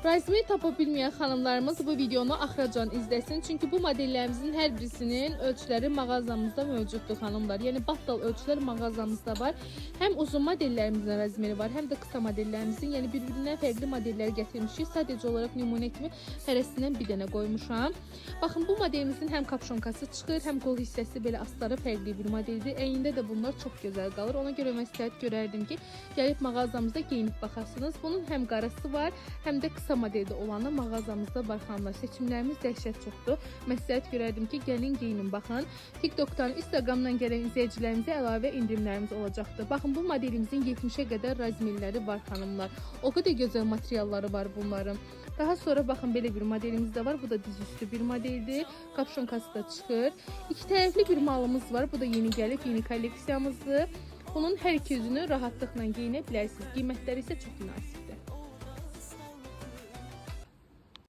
Razmir tapa bilməyən xanımlarımız bu videonu axıracan izləsin. Çünki bu modellərimizin hər birisinin ölçüləri mağazamızda mövcuddur xanımlar. Yəni battal ölçülər mağazamızda var. Həm uzun modellərimizin razmiri var, həm də qısa modellərimizin. Yəni bir-birindən fərqli modellər gətirmişik. Sadəcə olaraq nümunə kimi hərəsindən bir dənə qoymuşam. Baxın bu modelimizin həm kapşonkası çıxır, həm qol hissəsi belə astarı fərqli bir modeldir. Əynində də bunlar çox gözəl qalır. Ona görə məsləhət görərdim ki, gəlib mağazamızda geyinib baxasınız. Bunun həm qarası var, həm də qısa modeldə olanı mağazamızda var xanımlar. Seçimlərimiz dəhşət çoxdur. Məsləhət görərdim ki, gəlin geyinin baxın. TikTokdan, Instagramdan gələn izləyicilərimizə əlavə endirimlərimiz olacaqdır. Baxın bu modelimizin 70-ə qədər razmerləri var xanımlar. O qədər gözəl materialları var bunların. Daha sonra baxın belə bir modelimiz də var. Bu da dizüstü bir modeldir. Kapşonkası da çıxır. İki tərəfli bir malımız var. Bu da yeni gəlib, yeni kolleksiyamızdır. Bunun hər iki üzünü rahatlıqla geyinə bilərsiniz. Qiymətləri isə çox münasibdir.